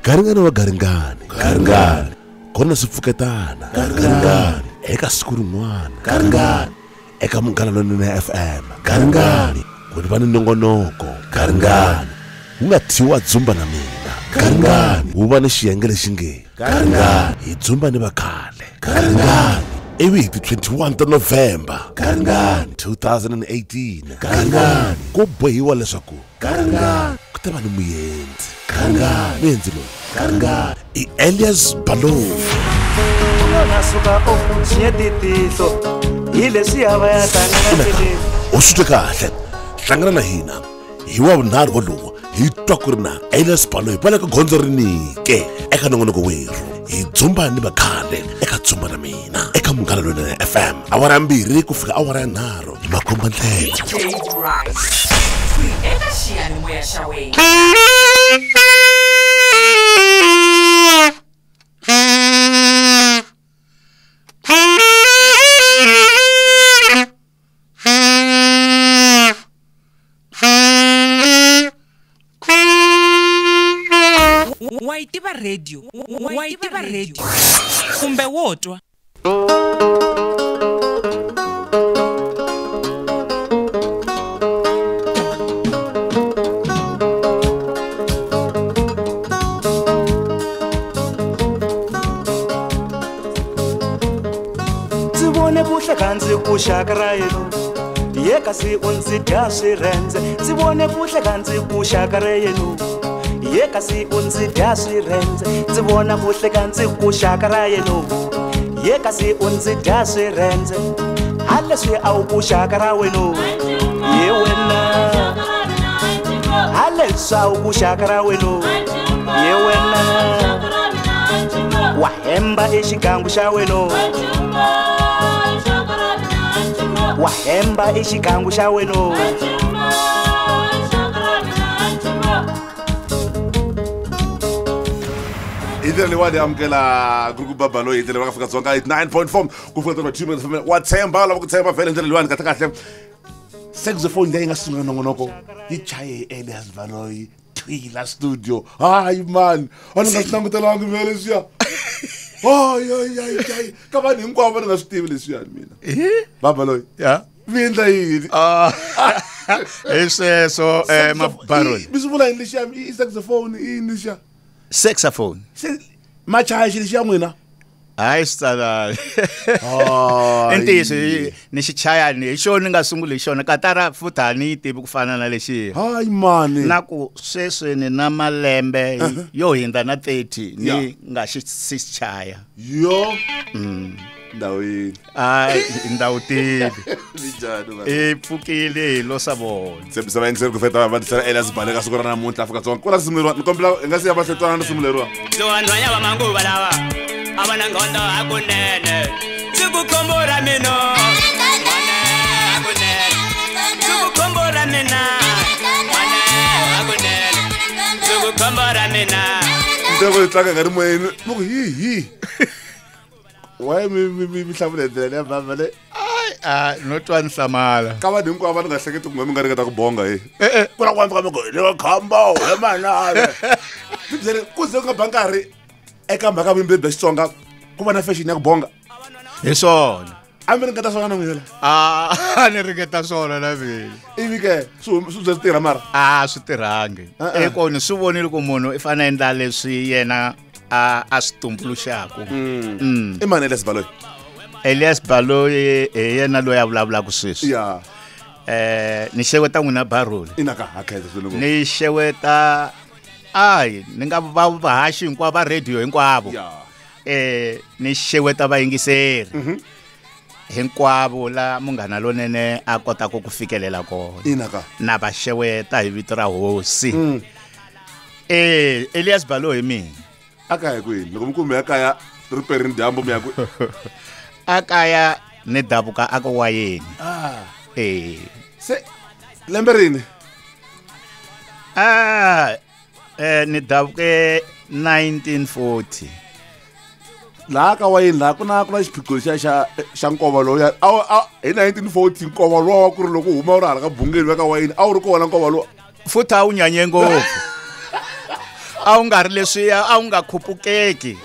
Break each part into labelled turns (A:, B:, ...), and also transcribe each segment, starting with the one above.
A: Garingani wa garingani, garingani kona swi pfuketana, garingani eka siku rin'wana, garingani eka Munghana Lonene FM, garingani ku ri va ni nongonoko, garingani wu nga thyiwa dzumba na mina, garingani wu va ni xiyenge lexi nge garingani hi dzumba ni vakhale, garingani ivi hi ti 21 ta November, garingani 2018, garingani ku bohiwa leswaku garingani ku ta va ni muendzi, garingani muendzi loyi garingani i Elias Baloyi. U swi twe kahle, hlangana na hina hi wa vunharhu wolowo hi twa ku ri na Elias Baloyi va le ka gondzo rinike eka nongonoko werhu hi dzumba ni vakhale eka dzumba na mina eka Munghana Lonene FM, awara 2 ku fika awara 3 hi makomba ndlela.
B: Eka xiyanimoya xa wena. Wa yi tiva radio, wa yi tiva radio kumbe wo twa.
C: Ndzi vone vuhle ka ndzi ku xaka ra yenu, ye kasi u ndzi dya swirhendze. Ndzi vone vuhle ka ndzi ku xaka ra yenu, ye kasi u ndzi dya swirhendze. Ndzi vona vuhle ka ndzi ku xaka ra yenu, ye kasi u ndzi dya swirhendze. Ha leswi a wu ku xaka ra wenu, ye wena. Ha leswi a wu ku xaka ra wenu, ye wena. Wa hemba exigangu xa wenu, wa hemba exigangu xa wenu.
A: Hi ndlela leyiwani amukela ku ri ku Baloyi hi ndlela va Afrika-Dzonga 89.4 ku fika 2 minutes wa tshemba lava ku tshemba vhele hi ndlela leyiwani kahle kahle saxophone leyi nga sungula nongonoko yi chaye hi Elias Baloyi Twila studio. Hayi man, a ni nga swi langutelangi vhele leswiya. Hayi ka vanhu hinkwavo va ni nga swi tivi leswiyani mina. Baloyi mi endla yini?
D: Hi sweswo Mabaroni.
A: Mi swi vula yini lexiya i saxophone i yini lexiya?
D: Saxophone.
A: Machaya xilo xa n'wina?
D: Hayi switsanana. I ntiyiso ni xichayani hi xona ni nga sunguli hi xona katara futhi a ni yi tivi ku fana na lexiya.
A: Hayi mani.
D: Na ku sweswi ni na malembe yo hindza na 30 ni nga xi xichaya.
A: Yo. Ndawini.
D: Hayi ndhawu tivi.
A: Minjhani?
D: I pfukile hi lo sa vona.
A: Tshembisa vayingiseri ku feta va tisela Elias Baloyi ka siku ra namuntlha Afrika-Dzonga. Ku na risimu leriwa ni kombela hi nga si ya mahlweni twana risimu leriwa.
E: Vanhwanya va manguva lava a va na nghondo hakunene, ndzi ku khombo ra mina hakunene, ndzi ku khombo ra mina hakunene, ndzi ku khombo ra mina.
A: Ndzi ku tlanga nga ri moyeni mi ku hi hi. Why mi hlamula hi ndlela leya bava leyi?
D: Hayi no twa ni hlamala.
A: Ka vanhu hinkwavo va ni nga hleketi ku mi nga ringeta ku bonga hi. Ku na ku fika mi ku hi le khamba he manana. Mi byele ku ze ku nga ba nkarhi eka mhaka ya vuyimberi bya Xitsonga ku va na fashion ya ku bonga.
D: Hi swona.
A: A mi ringeta swona na n'wina?
D: A ni ringeta swona na mina.
A: Ivi ke swi bye swi tirha mara?
D: A swi tirhangi. Ekoni swi vonile ku munhu i fanele endla leswi yena a swi tumbuluxaku.
A: I mani Elias Baloyi?
D: Elias Baloyi hi yena loyi a vulavulaka sweswi.
A: Ya.
D: Ni xeweta n'wina Baroli.
A: Ina ka ha khensa swinene.
D: Ni xeweta ayi ni nga va vahaxi hinkwavo va radio hinkwavo. Ni xeweta vayingiseri hinkwavo la Munghana Lonene a kotaka ku fikelela kona.
A: Ina ka.
D: Na va xeweta hi vito ra hosi. Elias Baloyi mina.
A: A kaya kwini? Loko mi kumbe a kaya ri perini dyambu mi ya kwi?
D: A kaya ni davuka a ku wayeni.
A: Se lembe rini?
D: Ni davuke 1940.
A: Laha ka wayeni laha ku na xiphiqo lexiya xa nkova lowu ya hi 1940 nkova lowa wa ku ri loko u huma u ri hala ka bungeni wa ka wayeni a wu ri kona nkova lowu.
D: Futhi a wu nyanye ngopfu. A wu nga ri leswiya, a wu nga khupukeki.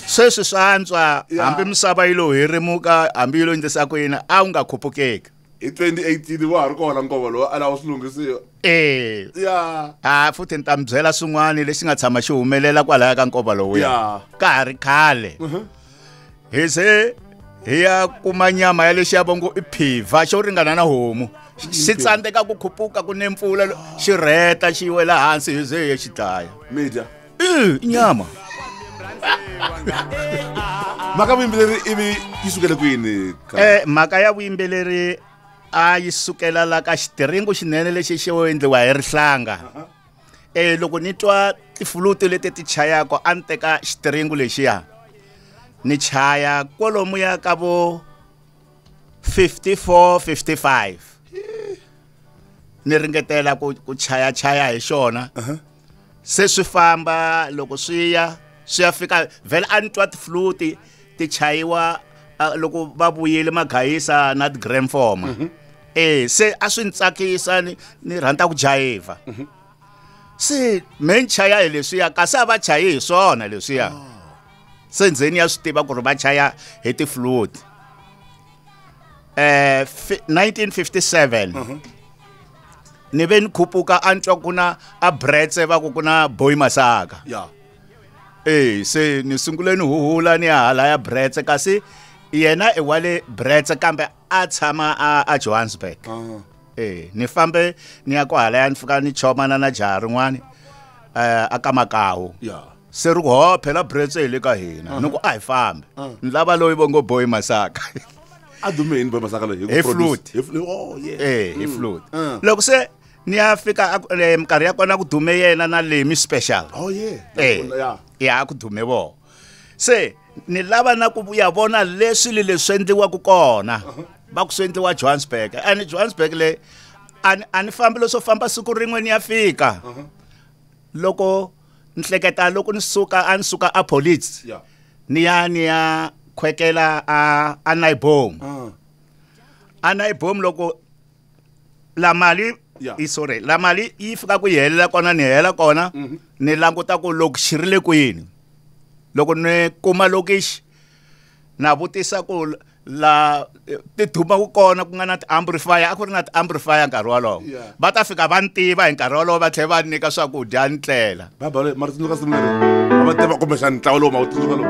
D: Sweswi swa antswa, hambi misava yi lo hirimuka, hambi yi lo endlisa ku yini, a wu nga khupukeki.
A: Hi 2018 wa ha ri kona nkova lowu a lava swi lunghisiwa.
D: Eh.
A: Yeah.
D: Ah, futhi ni ta mi byela swin'wana lexi nga tshama xi humelela kwalaya ka nkova lowuya.
A: Yeah.
D: Ka ha ri khale. Hi se hi ya kuma nyama ya lexiya va ngo i phiva xo ringana na homu. Xi tsandzeka ku khupuka ku ne mpfula, xi rheta xi wela hansi, hi ze hi ya xi dlaya.
A: Mi dya?
D: I nyama.
A: Mhaka vuyimbeleri ivi yi sukele kwini?
D: Mhaka ya vuyimbeleri a yi sukela la ka xitiringo xinene lexi xi endliwa hi rihlanga. Loko ni twa tifuluti leti ti chayaka, a ni teka xitiringo lexiya ni chaya kwalomuya ka vo 54, 55. Ni ringetela ku chaya chaya hi xona. Se swi famba loko swi ya swi ya fika vhele a ni twa tifuluti ti chayiwa, loko va vuyile Magayisa na ti-grandformer. Se a swi ni tsakisa, ni rhandza ku jayiva. Se me ni chaya hi leswiya, kasi a va chayi hi swona leswiya. Se ndzeni ya swi tiva ku ri va chaya hi tifluti. 1957 ni ve ni khupuka, a ni twa ku na a Bretse va ku ku na Boy Masaka.
A: Yeah.
D: Se ni sungule ni huhula ni ya hala ya Bretse, kasi yena i wa le Bretse kambe a tshama a Johannesburg. Ni fambe ni ya kwahalaya, ni fika ni chomana na jaha rin'wani, a ka Makawu.
A: Yeah.
D: Se ri ku, ho, phela Bretse hi le ka hina. Ni ku, a hi fambi. Ni lava loyi va ngo Boy Masaka.
A: A dume yini Boy Masaka loyi?
D: Hi flute.
A: Hi flute. Oh, yeah.
D: Hi flute. Loko se ni ya fika, minkarhi ya kona ku dume yena na Lemmy Special.
A: Oh, yeah. Yeah.
D: Ya, ku dume vona. Se ni lava na ku ya vona leswi le leswi endliwaka kona. Va ku swi endliwa Johannesburg. And Johannesburg le a ni fambi leswo famba siku rin'we ni ya fika. Loko ni hleketa loko ni suka, a ni suka a Police.
A: Yeah.
D: Ni ya ni ya khwekela a Naibom. A Naibom loko la mali
A: Yeah.
D: Sorry, la mali yi fika ku yi helela kona, ni hela kona, ni languta ku loko xi ri le kwini. Loko ni kuma lokixi, na vutisa ku la ti duma ku kona ku nga na ti-amplifier, a ku ri na ti-amplifier nkarhi wolowo.
A: Yeah.
D: Va ta fika va ni tiva hi nkarhi wolowo, va tlhela va ni nyika swakudya ni tlela.
A: Va ba le, mara tsundzuka siku leri, va va tiva kumbexana ntlawa lowu ma wu tsundzuka lowu.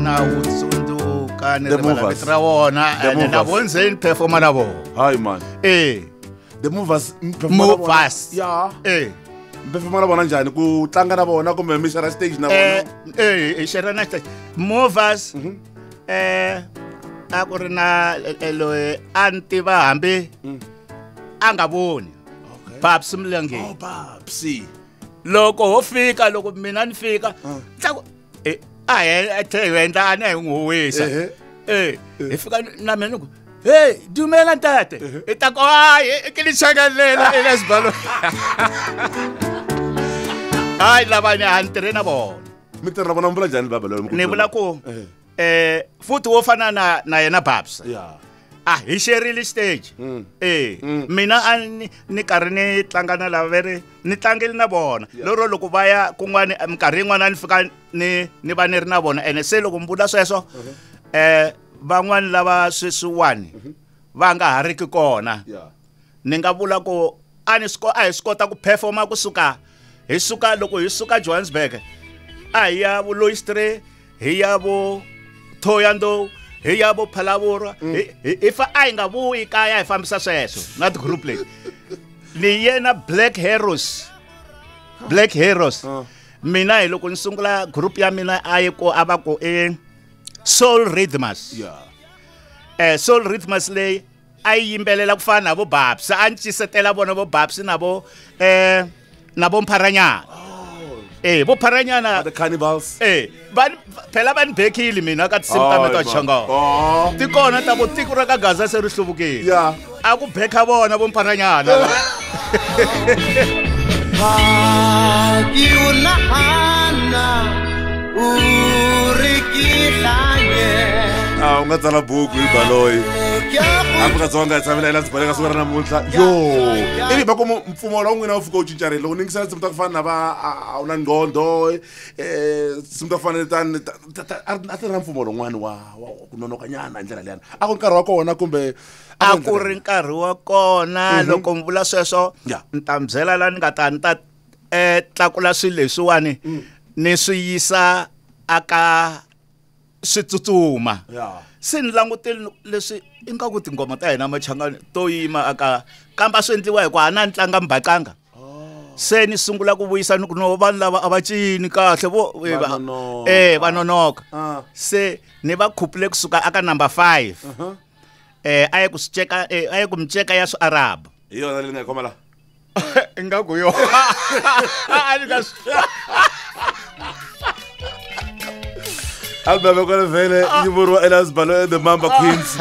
D: Na wu tsundzuka, ni
A: The
D: rivala
A: Movers.
D: vito ra wona,
A: The
D: ene na
A: Movers.
D: vona ndzeni ni performa na vona.
A: Hayi man. The Movers, mi performa na vona?
D: Movers.
A: Yeah. Mi performa na vona njhani? Ku tlanga na vona kumbe mi share stage na vona?
D: Hi share na stage. Movers, a ku ri na loyi a ni tiva hambi a nga voni. Babs Mlangeni.
A: Oh, Babs.
D: Loko ho fika, loko mina ni fika, tlaku, a hi, a tlhe hi endla, a ni hi n'wi huwisa. Hi fika na mina ni ku, hey, dumela ntate. I ta ku, hayi, ke ni changalela eka xibalo. Hayi, lava ni a ni tirhe na vona.
A: Mi tirha na vona mi vula njhani baba loyi mi ku
D: Ni vula ku, futhi wo fana na yena Babs.
A: Yeah.
D: Ah, hi xerile stage. Mina a ni karhi ni tlanga na lava ve ri, ni tlangile na vona.
A: Yeah.
D: Lero loko va ya kun'wani, minkarhi yin'wana a ni fika ni va ni ri na vona. Ene se loko mi vula sweswo, van'wani lava sweswiwani va nga ha riki kona.
A: Yeah.
D: Ni nga vula ku a ni swi a hi swi kota ku performa kusuka, hi suka loko hi suka Johannesburg, a hi ya vo Loistre, hi ya vo Thohoyandou, hi ya vo Phalaborwa, hi fa a hi nga vuyi kaya hi fambisa sweswo na ti-group leti. Ni yena Black Heroes. Black Heroes. Mina hi loko ni sungula group ya mina a yi ko a va ku i Soul Rhythms.
A: Yeah.
D: Soul Rhythms leyi a yi yimbelela ku fana na vo Babs, a ni cisetela vona vo Babs na vo na vo Mpharanyana. Vo Pharanyana.
A: The Cannibals.
D: Phela va ni bekile mina ka tinsimu ta mina ta Chongo. Ti kona ta vo tiko ra ka Gaza se ri hluvukile.
A: Yeah.
D: A ku beka vona vo Mpharanyana.
C: Ha ke o nahana,
A: A u nga tsala buku hi Baloyi. Afrika-Dzonga hi tshamela Elias Baloyi ka siku ra namuntlha. Yo! Ivi va kuma mpfumawulo wa n'wina wu fika wu cincarile. Loko ni yingisela tinsimu ta ku fana na va a wu na nqhondo, tinsimu ta ku fana na a ti ri na mpfumawulo wun'wani wa ku nonokanyana hi ndlela liyani. A ku ri nkarhi wa kona kumbe
D: a ku ri nkarhi wa kona loko mi vula sweswo ni ta mi byela laha ni nga ta ni ta tlakula swilo leswiwani ni swi yisa aka switsutsuma. Se ni langutile leswi ingaku tinghoma ta hina Machangani to yima aka kambe a swi endliwa hi ku a na ni tlanga mbacanga. Se ni sungula ku vuyisa ni ku no vanhu lava a va cini kahle vo va nonoka. Se ni va khupule kusuka aka number 5. A ye ku swi ceka a ye ku mi ceka ya swi Arab.
A: Hi yona leyi nga yi khoma la.
D: Ingaku yo. A ni nga swi
A: Album ya vele yi vuriwa Elias Baloyi and the Mamba Queens.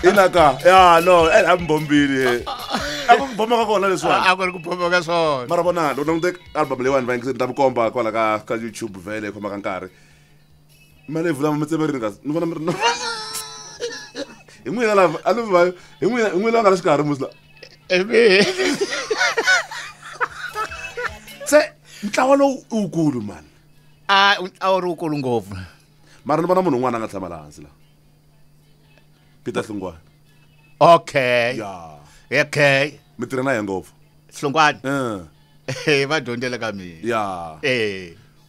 A: Inaka ya no a mi bombile. A ku bomba ka kona leswiwani.
D: A ku ri ku bomba ka swona.
A: Mara vona loko langute album leyiwani va yingiseni ta mi komba kwala ka YouTube vele khoma ka nkarhi. Malevhu lama mi tsemerini kasi ni vona mi ri hi n'wina lava a ni va hi n'wina hi n'wina lava nga le xikarhi musi la. Se ntlawa lowu i wukulu mani.
D: A ntlawa ri wukulu ngopfu.
A: Mara ni vona munhu un'wana a nga tshama laha hansi la. Peter Hlungwani.
D: Okay.
A: Yeah.
D: Okay.
A: Mi tirha na yena ngopfu.
D: Hlungwani? Va dyondzele ka mina.
A: Yeah.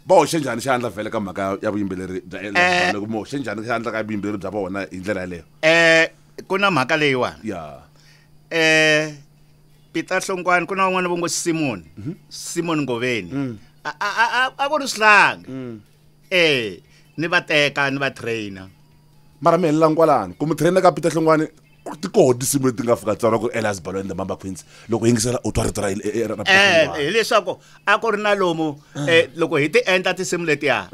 A: Va hoxe njhani xandla vhele ka mhaka ya vuyimbeleri bya Elias Baloyi? Ku hoxe njhani xandla ka vuyimbeleri bya vona hi ndlela yaleyo?
D: Ku na mhaka leyiwani.
A: Yeah.
D: Peter Hlungwani ku na un'wana va ngo Simon. Simon Ngoveni. A ku ri swihlanga. Ni va teka ni va trainer.
A: Mara mi helela kwalano ku mi trainer ka Peter Hlungwani ti koho tinsimu leti nga fika tsariwa ku Elias Baloyi and the Mamba Queens. Loko yingisela u twa rito ra ra Peter Hlungwani.
D: Hileswaku a ku ri na lomu loko hi ti endla tinsimu letiya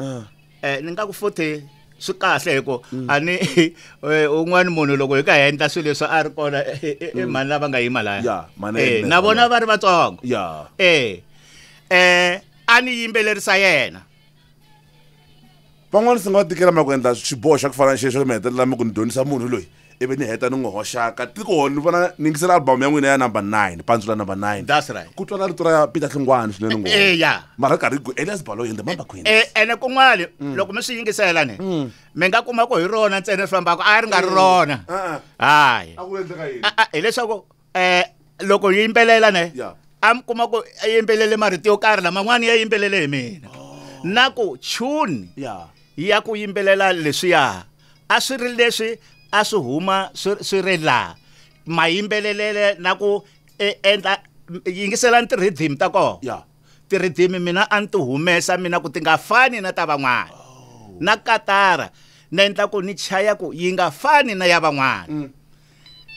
D: ni nga ku futhi swi kahle hi ku a ni un'wana munhu loko hi ka hi endla swilo leswi a ri kona i mhani lava nga yima laya. Na vona va ri vatsongo. A ni yimbelerisa yena.
A: Van'wana swi nga va tikela ma ku endla xiboho xa ku fana na xexo mi hetelela mi ku ni dyondzisa munhu loyi ivi ni heta ni n'wi hoxaka tiko ni vona ni yingisela album ya n'wina ya number 9 pandzula number 9.
D: That's right.
A: Ku twala rito ra Peter Hlungwani swinene ngopfu.
D: Yeah.
A: Mara karhi ku Elias Baloyi and the Mamba Queens.
D: Ene kun'wana loko mi swi yingisela ni mi nga kuma ku hi rona ntsena ri fambaka a ri nga ri rona. Hayi.
A: A ku endleka yini?
D: Hileswaku loko yi yimbelela ne a mi kuma ku yimbelele marito yo karhi laman'wana ya yimbelele hi mina. Na ku tune ya ku yimbelela leswiya a swi ri leswi a swi huma swi ri laha mayimbelelele na ku endla yingisela ti-rhythm ta kona. Ti-rhythm mina a ni ti humesa mina ku ti nga fani na ta van'wana. Na katara na endla ku ni chaya ku yi nga fani na ya van'wana.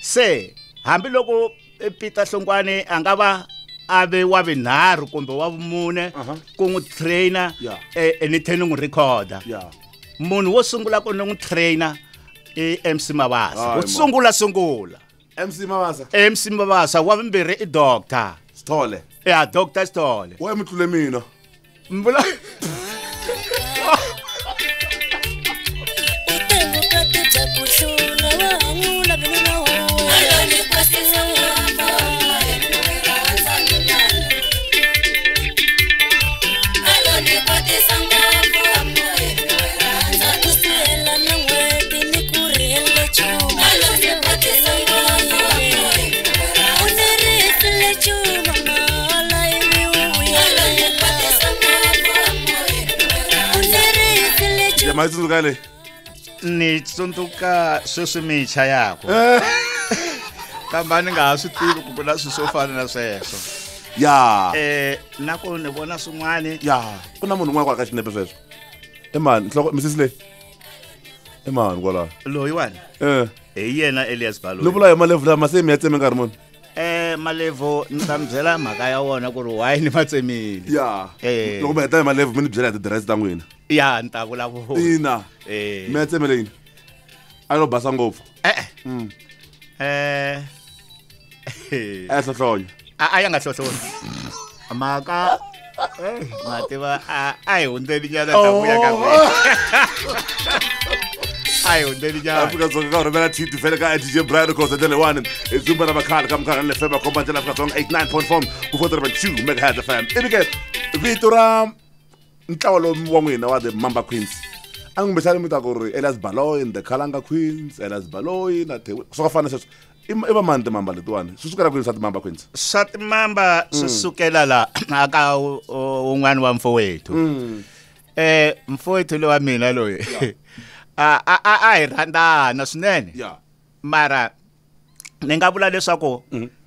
D: Se hambiloko Peter Hlungwani a nga va a ve wa vunharhu kumbe wa vumune ku n'wi trainer ni tlhela ni n'wi recorder. Munhu wo sungula ku ni n'wi trainer i MC Mabasa. Wo sungula.
A: MC Mabasa.
D: MC Mabasa wa vumbirhi i Doctor
A: Sithole.
D: Yeah, Doctor Sithole.
A: Wa mi tlule mina.
D: Mbula
A: Ma tsundzuka le?
D: Ni tsundzuka sweswi mi chayaka. Kambe a ni nga ha swi tivi ku ku na swilo swo fana na sweswo.
A: Ya.
D: Na ku ni vona swin'wani.
A: Ya, ku na munhu un'wana kwala ka xinepe sweswo. I mani nhloko misisi leyi? I mani kwalaho?
D: Loyiwani? Hi yena Elias Baloyi.
A: Ni vula hi malevhu lama se mi ya tseme nkarhi muni?
D: Malevhu ni ta mi byela mhaka ya wona ku ri why ni ma tsemile.
A: Ya. Loko mi heta hi malevhu mi ni byela hi ti-dress ta n'wina.
D: Ya, ni ta vulavula.
A: Ina. Mi ya tsemele yini? A lo basa ngopfu. A ya hlohlonya.
D: A ya nga hlohlonya. Mhaka Mativa a hi hundzeli nyana ta vuya ka n'wina. A hi hundzeli nyana.
A: Afrika-Dzonga ka rhumela tweet vhele ka DJ Brian Records ndlela leyiwani i dzumba ra vakhale ka Munghana Lonene FM komba ndlela Afrika-Dzonga 89.4 ku 4.2 megahertz FM. Ivi ke vito ra ntlawa lowu wa n'wina wa the Mamba Queens a ni kumbexani mi ta ku ri Elias Baloyi the Khalanga Queens, Elias Baloyi na the swo ka fana sweswo i va mani timamba letiwani swi sukela kwini swa timamba queens?
D: Swa timamba swi sukela la aka un'wana wa mfowethu. Mfowethu lowa mina loyi a hi rhandzana swinene. Mara ni nga vula leswaku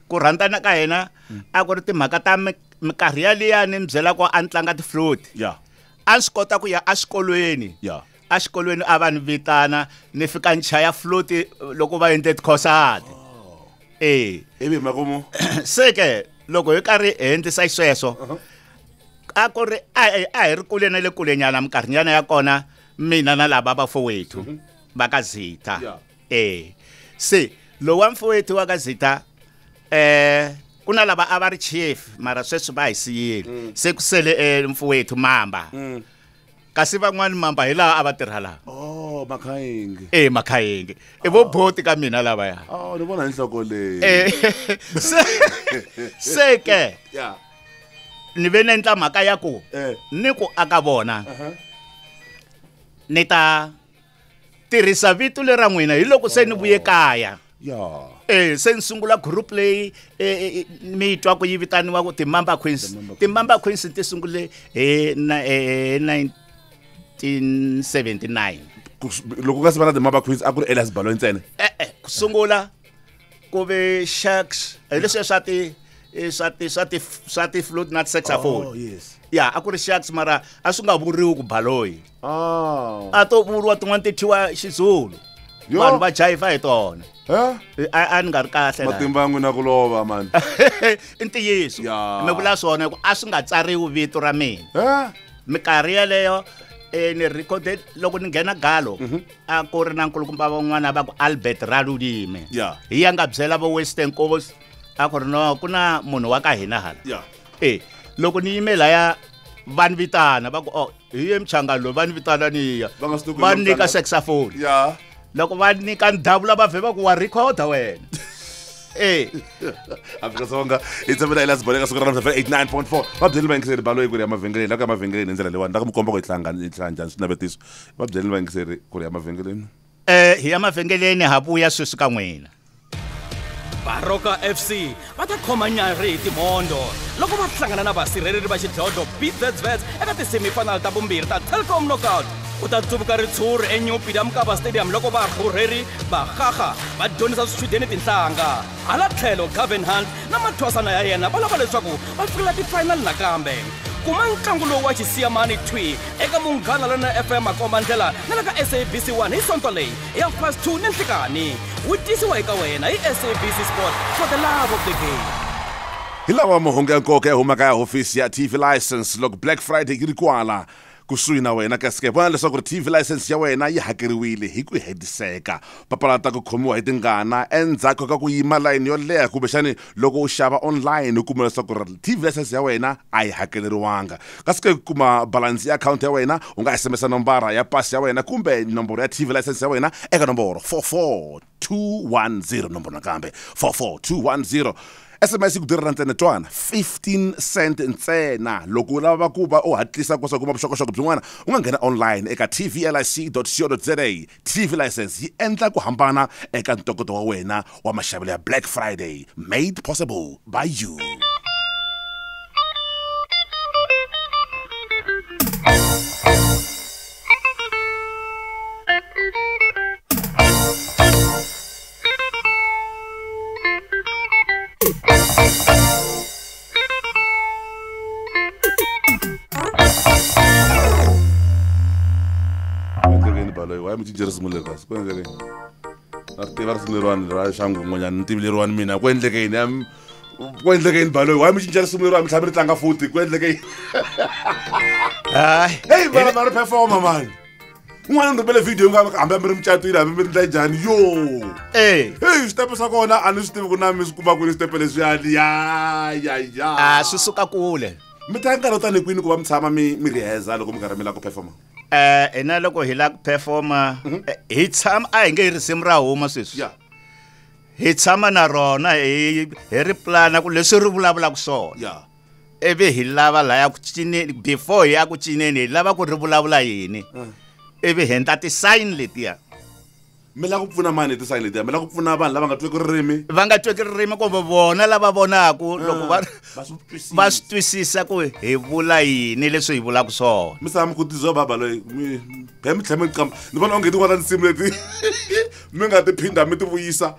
D: ku rhandzana ka hina a ku ri timhaka ta minkarhi yaliya ni mi byela ku a ni tlanga ti-flute. A swi kota ku ya exikolweni. Exikolweni a va ni vitana ni fika ni chaya flute loko va endle ti-concert.
A: Ivi makumu
D: se ke loko hi karhi hi endlisa xisweswo a ku ri a hi ri kule na le kulenyana minkarhinyana ya kona mina na lava vafowethu va ka Zitha. Se lowa mfowethu wa ka Zitha ku na lava a va ri chief mara sweswi va hi siyile. Se ku sele mfowethu Mamba. Kasi van'wani Mamba hi laha a va tirha laha.
A: Makhayenge.
D: Makhayenge. I vo boti ka mina lavaya.
A: Ni vona hi nhloko leyi.
D: Se ke ni ve ni endla mhaka ya ku ni ku aka vona ni ta tirhisa vito lera n'wina hi loko se ni vuye kaya. Se ni sungula group leyi mi twa ku yi vitaniwa ku Timamba Queens. Timamba Queens ti sungule hi 1979.
A: Loko ka sivana Timamba Queens a ku ri Elias Baloyi ntsena?
D: Ku sungula ku ve Sharks hi leswi swa ti flute na saxophone. A ku ri Sharks mara a swi nga vuriwi ku Baloyi. A to vuriwa tin'wana ti thyiwa Xizulu. Vanhu va jayiva hi tona. A ni nga ri kahle la.
A: Matimba ya n'wina ku lova mani.
D: I ntiyiso. Mi vula swona ku a swi nga tsariwi vito ra mina. Minkarhi yeleyo ni recorded loko ni nghena galo a ku ri na nkulukumba van'wana va ku Albert Ralulime. Hi ya nga byela vo Western Coast a ku ri no ku na munhu wa ka hina hala. Loko ni yime laya va ni vitana va ku hi ye Mchangani loyi va ni vitana ni ya va nyika saxophone. Loko va nyika ndhawu lava vhe va ku wa recorder wena.
A: Afrika-Dzonga hi tshamela Elias Baloyi ka siku ra namuntlha 89.4. Va byeli vayingiseri Baloyi ku ri ya mavhengeleni la ku ya mavhengeleni hi ndlela leyiwani la ku mi komba ku hi tlanga hi tlanga njhani swinavetiso. Va byeli vayingiseri ku ri ya mavhengeleni.
D: Hi ya mavhengeleni ha vuya sweswi ka n'wina.
E: Baroka FC va ta khoma nyarhi hi timhondo loko va hlangana na vasirheleri va xidlodlo BZZ eka ti-semifinal ta vumbirhi ta Telkom Knockout. U ta tsuvuka ritshuri eNew Peter Mokaba Stadium loko varhurheri va gaga va dyondzisa swichudeni tinhlanga. Hala tlhelo Gavin Hunt na mathwasana ya yena va lava leswaku va fikela ti-final nakambe. Kuma ntlangu lowu wa xisiyamani thwi eka Munghana Lonene FM makomba ndlela na le ka SABC 1 hi Sonto leyi ya past 2 ni nhlikani. Wu tisiwa eka wena hi SABC Sport for the love of the game.
A: Hi lawa mahungu ya nkoka ya humaka ya hofisi ya TV license loko Black Friday yi ri kwala kusuhi na wena kasi vona leswaku TV license ya wena yi hakeriwile hi ku hetiseka. Papalata ku khomiwa hi tingana endzhaku ka ku yima layini yo leha kumbexani loko u xava online u kuma leswaku TV license ya wena a yi hakeleriwanga. Kasi ke kuma balance ya account ya wena u nga SMS nombara ya pasi ya wena kumbe nomboro ya TV license ya wena eka nomboro 44210 nomboro nakambe 44210. SMS ku durha ntsena twana 15 cent ntsena. Loko u lava ku va u hatlisa ku kuma vuxokoxoko byin'wana u nga nghena online eka tvlic.co.za. TV license yi endla ku hambana eka ntokoto wa wena wa maxavelo ya Black Friday, made possible by you. Hey, va performer man. Un'wana ni rhumele video hambi a mi ri mucatwini hambi mi ri ndla njhani yo. Hey, switepe swa kona a ni swi tivi ku na mi swi kuma kwini switepe leswiyani ya ya ya.
D: A swi suka kule.
A: Mi ta nkarhi wo tani kwini ku va mi tshama mi riheza loko mi karhi mi lava ku performa?
D: Hina loko hi lava ku performa hi tshama a hi nge risimu ra huma sweswi.
A: Yeah.
D: Hi tshama na rona hi ri plana ku leswi ri vulavulaka swona.
A: Yeah.
D: Ivi hi lava laya ku cineni before hi ya ku cineni hi lava ku ri vulavula yini. Ivi hi endla ti-sign letiya.
A: Mi lava ku pfuna mani hi ti-sign letiya? Mi lava ku pfuna vanhu lava nga tweki ririmi?
D: Va nga tweki ririmi kumbe vona lava vonaku loko va swi twisisa ku hi vula yini leswi hi vulaka swona.
A: Mi tshama mi khutaziwa baba loyi mi mi tlhela mi qamba ni vona onge tin'wana ta tinsimu leti mi nga ti phinda mi ti vuyisa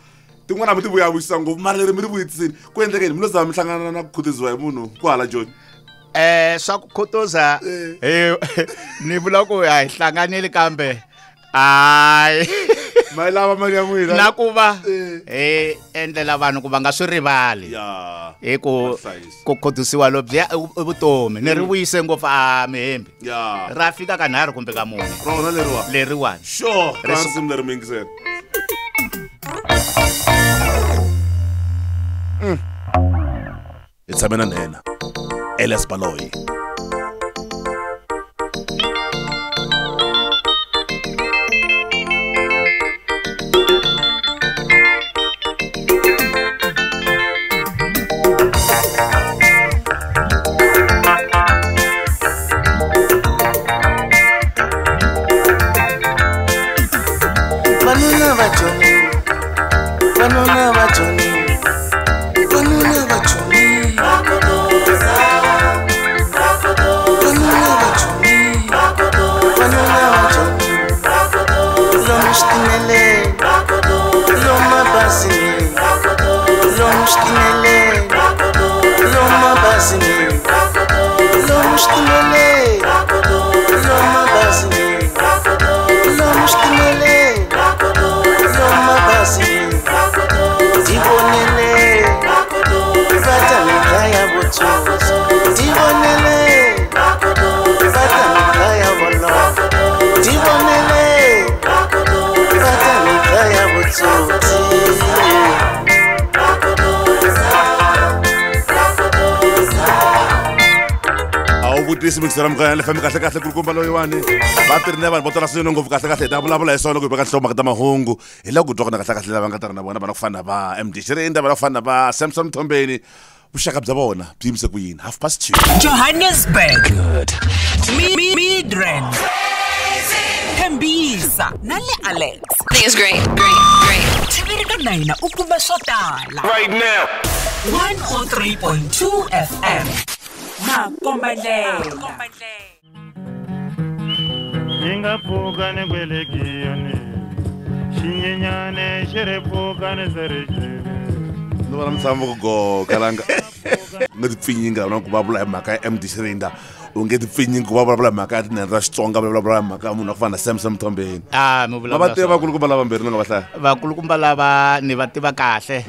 A: tin'wana mi ti vuyavuyisa ngopfu mara leri mi ri vuyisini ku endleka yini mi lo zama mi hlangana na ku khutaziwa hi munhu ku hala Joni?
D: Swa ku khutaza ni vula ku a hi hlanganile kambe hayi
A: ma lava mali ya n'wina
D: na ku va hi endlela vanhu ku va nga swi rivali. Hi ku khutisiwa lobyiya i vutomi ni ri vuyise ngopfu a mihembi. Ra fika ka 3 kumbe ka 4.
A: Rona leriwa
D: leriwani.
A: Sure, risimu leri mi yingisela. Hi tshame na nhenha Elias Baloyi.
C: Vanuna va Joni, vanuna va Joni, vanuna va Joni, vanuna va Joni, vanuna va Joni, lomu xitimeleni, lomu mabazini, lomu xitimeleni, lomu mabazini, lomu xitimeleni, lomu mabazini, lomu xitimeleni. Divonele, vata mikhaya botsotsi. Divonele, vata mikhaya boloko. Divonele, vata mikhaya botsotsi.
A: Vutisi mixera muganga le fami kahle kahle kulukumba loyiwani va tirhi na vanhu vo tala swinene ngopfu kahle kahle hi ta vulavula hi swona ku hi veka nhlokomhaka ta mahungu hi lava ku twa kona kahle kahle lava nga ta ri na vona vana ku fana na va MD Xirinda vana ku fana na va Samson Mthombeni vuxaka bya vona byi yimise ku yini 2:30
B: Johannesburg, Midrand, Tembisa na le Alex.
F: I think it's great, great, great.
B: Tiviri ka 9 u kuma swo tala
F: right now.
B: 103.2 FM. Makombandlela.
G: Ngingaphuka nekwelekiyane xinyenyane xi ri pfuka ni se ri cele.
A: Ni vona mutshamo ku goka langa u nge tipfinyingi na ku vulavula hi mhaka ya MD Xirinda, u nge tipfinyingi ku va vulavula hi mhaka ya tinhena ta Xitsonga, vulavula hi mhaka ya munhu wa ku fana na Samson Mthombeni.
D: Mi vulavula
A: va tiva vakulukumba lava mbirhi ni nga va hlaya.
D: Vakulukumba lava ni va tiva kahle.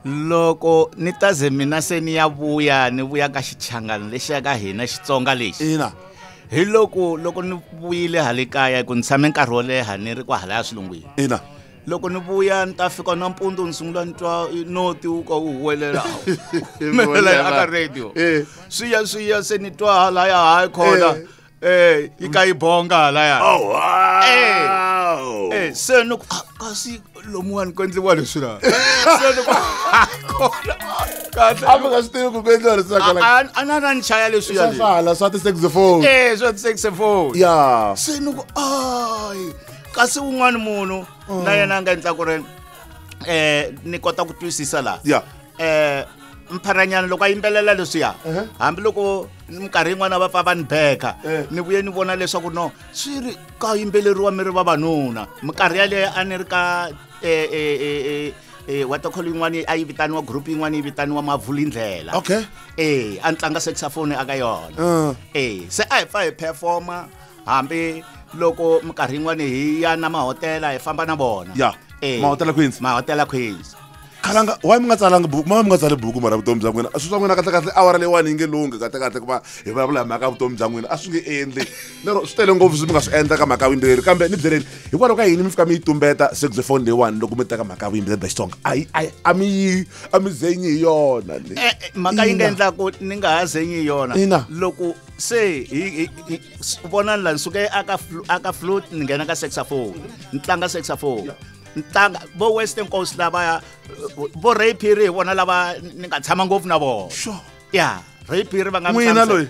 D: Loko ni ta ze mina se ni ya vuya ni vuya ka xichangani lexiya ka hina Xitsonga lexi.
A: Ina.
D: Hi loko ni vuyile hale kaya ku ni tshame nkarhi wo leha ni ri kwahalaya swilungwini.
A: Ina.
D: Loko ni vuya ni ta fika nampundzu ni sungula ni twa noti wu ka wu huwelela aka radio. Swiya se ni twa halaya hayi khona. Yi ka yi bonga halaya.
A: Oh wow.
D: Se ni ku kasi lomuwani ku endliwa leswi la. Se ni ku kahle.
A: A mi nga swi tivi ku endliwa leswi la.
D: A na ni chaya leswi ya.
A: Swa hala swa ti-saxophone.
D: Swa ti-saxophone.
A: Yeah.
D: Se ni ku ai kasi un'wana munhu na yena a nga endla ku ri ni kota ku twisisa la.
A: Yeah.
D: Mpharanyana loko a yimbelela leswiya hambiloko minkarhi yin'wana va pfa va ni beka ni vuye ni vona leswaku no swi ri ka yimbeleriwa mi ri vavanuna minkarhi yaleyo a ni ri ka what call yin'wana a yi vitaniwa group yin'wana yi vitaniwa Mavulindlela.
A: Okay.
D: A ni tlanga saxophone aka yona. Se a hi pfa hi performa hambi loko minkarhi yin'wana hi ya na mahotela hi famba na vona.
A: Yeah. Mahotela Queens.
D: Mahotela Queens.
A: Khalanga why mi nga tsalanga buku ma mi nga tsali buku mara vutomi bya n'wina a swi swa n'wina kahle kahle awara leyiwani yi nge lunghi kahle kahle ku va hi vulavula hi mhaka ya vutomi bya n'wina a swi nge endli lero swi tele ngopfu swi mi nga swi endla ka mhaka ya vuyimbeleri kambe ni byeleni hikwalaho ka yini mi fika mi yi tumbeta saxophone leyiwani loko mi teka mhaka ya vuyimbeleri bya Xitsonga a mi yi a mi zenyi hi yona le
D: mhaka yi nga endlaku ni nga ha zenyi hi yona loko se hi vonani la ni suke aka flute ni nghena ka saxophone ni tlanga saxophone ntanga vo Western Coast lava vo Ray Phiri hi vona lava ni nga tshama ngopfu na vona.
A: Sure.
D: Yeah, Ray Phiri va nga
A: n'wina loyi.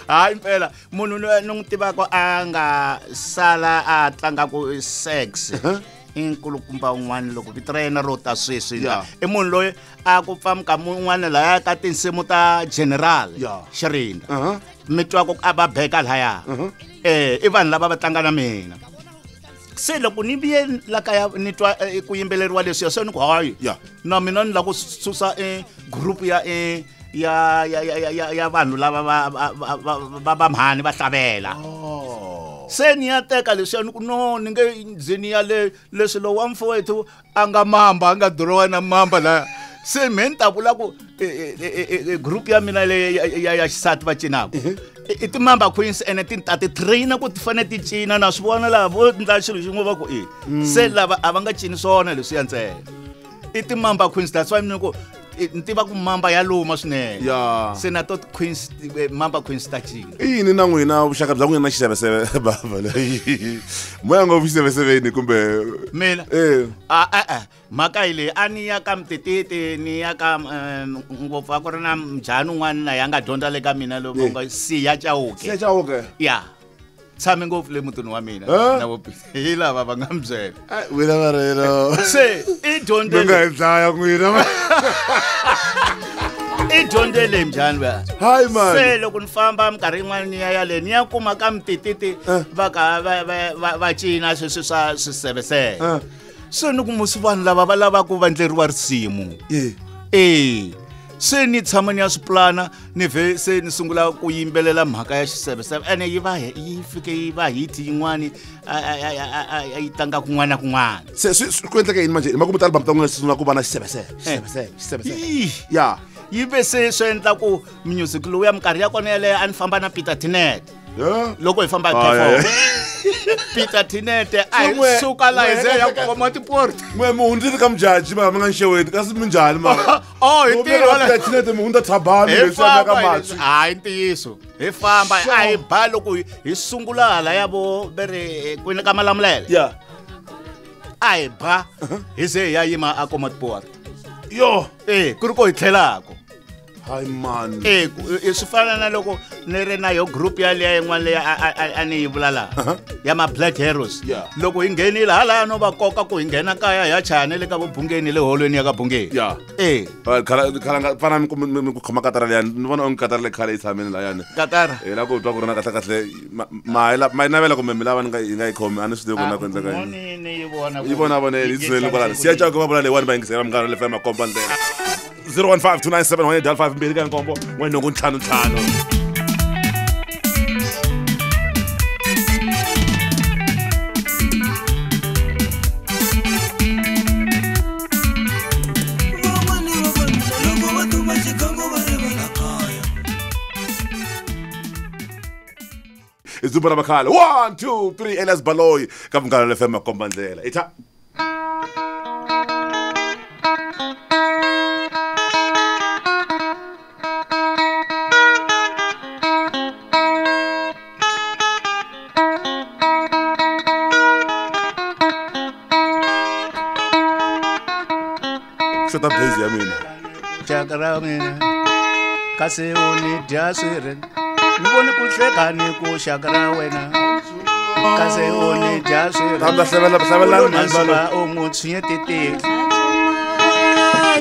D: Hayi impela munhu loyi ni n'wi tivaka a nga sala a tlangaku sex. I nkulukumba un'wana loko vito ra yena ro ta sweswi i munhu loyi a ku pfa mukama un'wana laya ka tinsimu ta General Xirinda mi twa ku a va beka laya i vanhu lava va tlanga na mina. Se loko ni vuye la kaya ni twa ku yimbeleriwa leswiya se ni ku hayi na mina ni lava ku susa group ya ya ya ya ya vanhu lava va mhani va hlavela. Se ni ya teka leswiya ni ku no ni nge ndzeni ya le leswi lowa mfowethu a nga mamba a nga dirowa na mamba laya se me ni ta vula ku group ya mina le ya xisati va cinaka i timamba queens ene ti ta ti traina ku ti fanele ti cina na swi vona lava vo ndla xilo xin'we va ku e se lava a va nga cini swona leswiya ntsena i timamba queens. That's why mina ku ni tiva ku mamba ya luma swinene se na to queens mamba queens ta cina.
A: I yini na n'wina vuxaka bya n'wina na xiseveseve bava leyi moya ngopfu xiseveseveni kumbe
D: mina mhaka hi leyi a ni ya ka Mtititi ni ya ka ngopfu a ku ri na mjhani un'wana na ya nga dyondza le ka mina loko nga Siya Chauke.
A: Siya Chauke
D: ya tshame ngopfu le mutini wa mina na vo hi lava va nga mi byela
A: wena va rero
D: se i dyondze
A: mi nga hi dlaya n'wina
D: i dyondze le mjhani luya.
A: Hayi man
D: se loko ni famba minkarhi yin'wana ni ya yale ni ya kuma ka Mtititi va ka va cina sweswi swa swiseveseve. Se ni ku musi vanhu lava va lavaka va endleriwa risimu se ni tshama ni ya swi plana ni vhe se ni sungula ku yimbelela mhaka ya xiseveseve ene yi va yi fike yi va hit yin'wani a yi tlanga kun'wana na kun'wana.
A: Se swi ku endleka yini manje makumu ta-album ta n'wina sungula ku va na xiseveseve xiseveseve xiseveseve ya
D: yi ve se swi endla ku music lowu ya minkarhi ya kona yaleyo a ni famba na Peter Tinet loko hi famba hi perform Peter Tinete a hi suka la hi ze ya khoma tiport
A: n'we mi hundzile ka mujaji mara mi nga nxeweti kasi minjhani mara
D: hi tirho
A: Peter Tinete mi hundza Thabani leswi ya ka Matswi
D: hayi ntiyiso hi famba a hi ba loko hi sungula hala ya vo ve ri kwini ka Malamulele a hi ba hi ze hi ya yima a koma tiport
A: yo
D: ku ri ko hi tlhelako.
A: Hayi man
D: swi fana na loko ni ri na yo group yaliya yin'wana leyi a ni yi vula laha ya ma Black Heroes loko hi nghenile halaya no va koka ku hi nghena kaya hi ya chaya na le ka vobungeni le holweni ya ka Bungeni.
A: Khalanga fana mi ku khoma katara leyani ni vona onge katara le khale yi tshamini layani
D: katara
A: hi la ku twa ku ri na kahle kahle ma yi navela kumbe mi lava ni nga yi nga yi khomi a ni swi tivi ku na ku endleka
D: yini
A: yi vona voneni yi tshunele kwalano Siya Chauke va vula leyiwani va yingisela Munghana le FM makomba ndlela 015 297 155 2 ka nkombo 1 8 5 5. Izumba ra makhale 1 2 3 Elias Baloyi ka Munghana le FM makomba ndlela itha xota blaze ya mina
D: xaka ra mina kasi u ni dya swirhi ni voni ku hleka ni ku xaka ra wena kasi u ni dya swirhi
A: ta hlevela hlavelani mani
D: u n'wi tshinye titihlo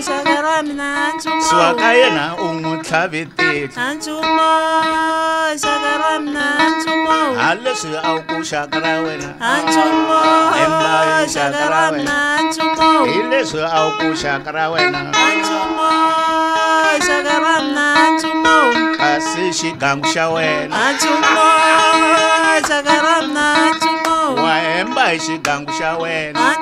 H: xaka ra mina
D: suwa ka yena u n'wi tlhavi tihlo
H: xaka ra mina
D: ha leswi a wu ku xaka ra wena
H: xaka ra mina
D: hi leswi a wu ku xaka ra wena
H: xaka ra mina
D: kasi xigangu xa wena
H: xaka ra mina
D: wa hemba hi xigangu xa wena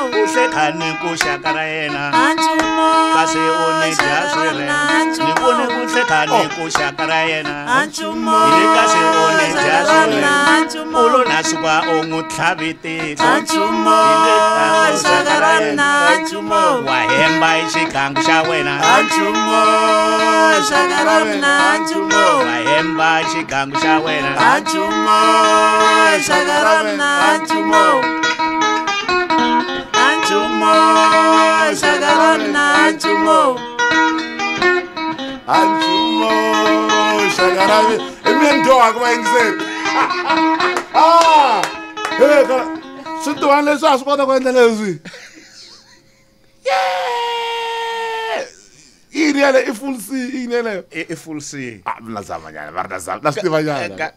D: Kuhlekani ku xaka ra yena kasi u ni dya swirhendze ni vone kuhlekani ku xaka ra yena kasi u ni dya swirhendze u lo na suka u n'wi tlhavi tihlo wa hemba hi xigangu xa wena wa hemba hi xigangu xa wena
A: Swintuwani leswi a swi kota ku endla leswi yini yale i full C yini yaleyo
D: i full C
A: a mina zama nyana va ri na zama na swi tiva nyana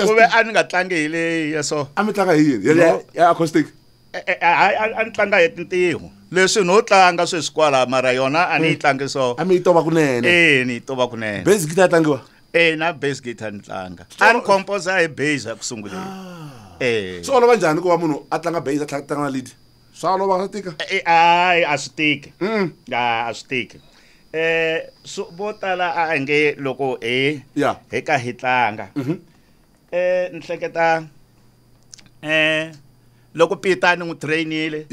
D: ku ve a ni nga tlangi hi leyi ya so
A: a mi tlanga hi yini ya acoustic
D: a ni tlanga hi tintiho leswi no tlanga sweswi kwala mara yona a ni yi tlangi so
A: a mi yi tova kunene
D: ni yi tova kunene
A: bass guitar tlangiwa
D: na bass guitar ni tlanga a ni composer hi bass eku sunguleni
A: swi olova njhani ku va munhu a tlanga bass a tlanga na lead swa olova swa tika
D: hayi a swi tiki a swi tiki so vo tala a nge loko hi hi ka hi tlanga ni hleketa loko Peter ni n'wi trainile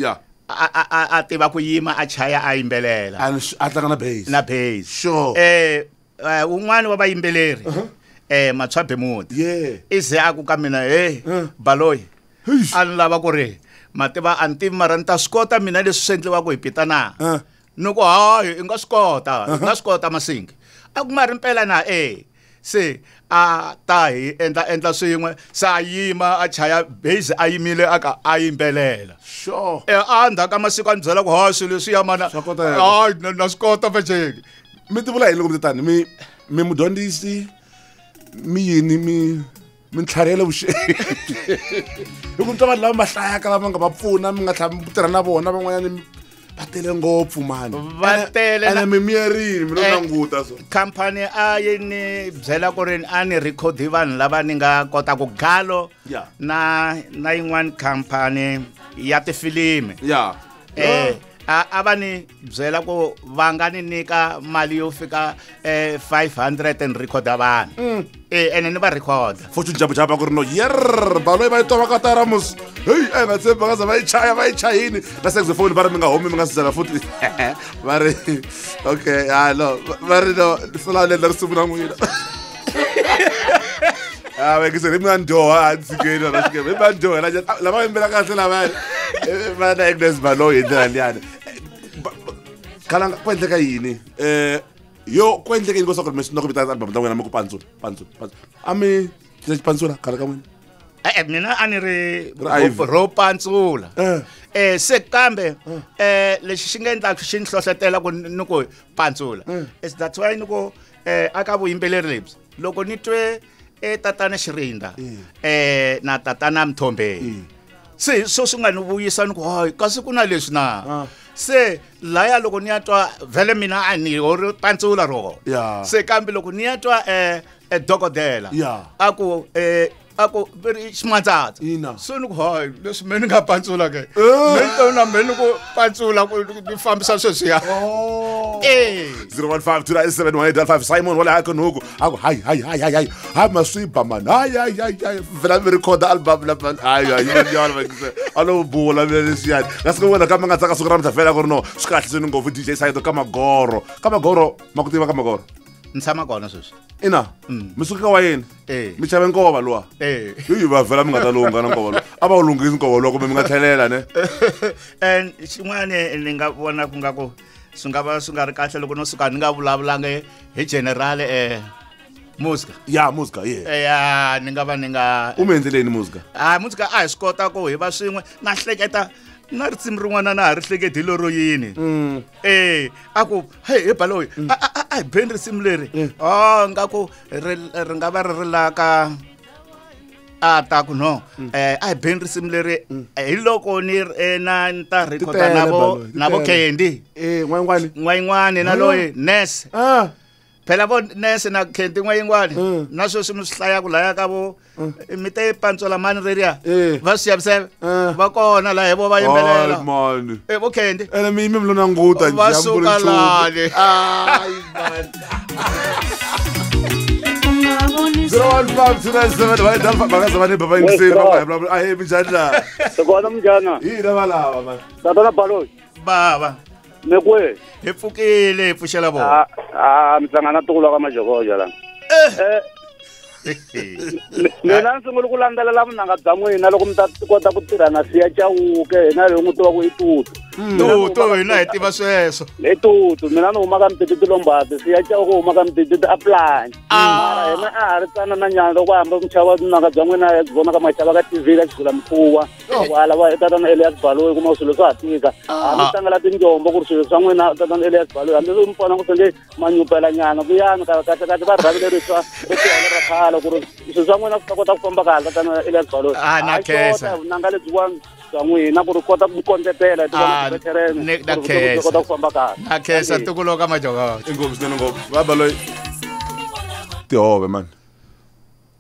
D: a tiva ku yima a chaya a yimbelela
A: a tlanga na bass
D: na bass
A: sure
D: un'wana wa vayimbeleri Matshwa Bemuda i ze a ku ka mina Baloyi a ni lava ku ri mativa a ni tivi mara ni ta swi kota mina leswi swi endliwaka hi Peter na ni ku hayi i nga swi kota i nga swi kota Masingi a ku mari mpela na se a ta hi endla swin'we se a yima a chaya bass a yimile a ka a yimbelela
A: sure
D: a ndzhaku ka masiku a ni byela ku ha swilo leswiya mana hayi na swi kota fexeni
A: mi ti vula yini loko mi tani mi mudyondzisi mi yini mi ntlharihele vuxeni hi ku mi twa vanhu lava ma hlayaka lava nga va pfuna mi nga tlhela mi tirha na vona van'wanyana va tele ngopfu mani
D: va tele
A: ene mi miyerini mi lo languta so
D: khampani a yi ni byela ku ri a ni record vanhu lava ni nga kota ku galo na yin'wana khampani ya tifilimi a va ni byela ku va nga ni nyika mali yo fika 500 and recorda vanhu ene ni va recorda
A: Fortune Jabujaba ku ri no yer Baloyi va yi tova ka taramus heyi a hi nga tshembi va nga za va yi chaya va yi chayini na saxophone va ri mi nga humi mi nga swi byela futhi va ri okay ha no va ri no sala le endla risimu na n'wina vekiseri mi nga ni dyoha a tshikeni na xikembe mi nga ni dyohela lava yimbela kahle lavaya va na Agnes Baloyi hi ndlela liyani Khalanga ku endleka yini yo ku endleka yini ku swa ku mi swi na ku vitana album ta n'wina mi ku pantsula pantsula a mi pantsula khale ka n'wina
D: mina a ni ri ro pantsula se kambe lexi xi nga endlaka xi ni hlohletela ku ni ku pantsula is that's why ni ku aka vuyimbeleri lebyi loko ni twe tatana Xirinda na tatana Mthombeni se so swi nga ni vuyisa ni ku hayi kasi ku na leswi na se laya loko ni ya twa vhele mina a ni ri pantsula rona se kambe loko ni ya twa dokodela a ku ximatsatsa so ni ku hayi leswi me ni nga pantsula ke me ni tona me ni ku pantsula ku ni fambisa sweswiya
A: 015 297 Simon wala haka nuku aku hayi hayi hayi hayi hayi maswiba man hayi hayi hayi vela mi record album la hayi hayi yona alo bula mina leswiyani kasi ku wena ka mi nga tsaka siku ra mhla vela ku ri no swi kahle swini ngopfu DJ Sayido ka Magoro ka Magoro ma ku tiva ka Magoro
D: ni tshama kona sweswi
A: ina mi suka ka wa yini mi xave nkova luwa yi va vhela mi nga ta lungha na nkova luwa a va wu lunghisi nkova luwa kumbe mi nga tlhelela ne
D: and xin'wana ni nga vona ku nga ku swi nga va swi nga ri kahle loko no suka ni nga vulavulanga hi general Muzka
A: ya Muzka
D: ya ni nga va ni nga
A: u mi endleleni Muzka
D: Muzka a hi swi kota ku hi va swin'we na hleketa na risimu rin'wana na ha ri hleketi hi lero yini a ku hey hi Baloyi a hi beni risimu leri nga ku ri nga va ri ri la ka a ta ku no a hi beni risimu leri hi loko ni na ni ta recorda na vo Candy
A: n'wayin'wani
D: na loyi Nurse Phela vo nese na khenti n'wayingwani na sweswi mi swi hlayaku laya ka vo mi te pantsola mani reriya va swi xavisela va kona laha hi vo va yimbelela vo khenti
A: ene mi yime mi lo languta
D: va suka lani.
A: 015 297 va ahe minjhani laha
H: kona minjhana
A: hi lava lava man
H: tatana Baloyi
D: bava
H: mi kwihi
D: hi pfukile hi pfuxela vona
H: a mi hlangana tukulu ka majokoja la mina ni sungule ku landzelela vunanga bya n'wina loko mi ta kota ku tirha na Siya Chauke hina hi n'wi tiva ku i Tutu
D: Tutu hina hi tiva sweswo
H: i Tutu mina ni huma ka Mtititi Lombati Siya Chauke huma ka Mtititi Apulani mara hina a ha ri tsana na nyana loko hambi mi xava vunanga bya n'wina ya byi vona ka maxava ka TV ka xigula mikhuva kwala va tatana Elias Baloyi kuma swilo swa ha tika hambi tlangela tinjombo ku ri swilo swa n'wina tatana Elias Baloyi hambi mi pfona ku senge manyupela nyana vuyani kahle kahle va rhavi lerintshwa ri tihele ra khale ku ri swilo swa n'wina swi ta kota ku famba kahle tatana Elias Baloyi
D: na khensa
H: vunanga lebyiwani bya n'wina ku ri kota ku kondletela hi tivona kota ku famba kahle
D: na khensa ntukulo ka majokojo
A: inkomu swinene ngopfu va Baloyi tihove man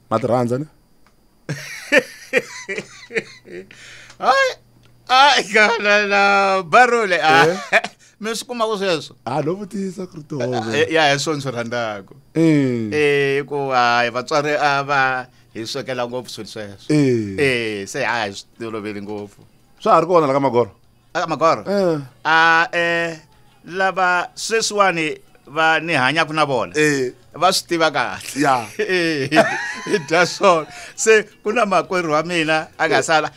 A: ma ti rhandza ne
D: hayi hayi kana Barole mi swi kuma ku sweswo
A: a no vutisa ku ri tihove
D: ya hi swona swi rhandzaka ku hayi vatswari a va hi swekela ngopfu swilo sweswo se a hi swi toloveli ngopfu
A: swa ha ri kona la ka Magoro
D: aka Magoro a lava sweswiwani va ni hanyaka na vona va swi tiva kahle
A: ya
D: hi dya swona se ku na makwerhu wa mina a nga sala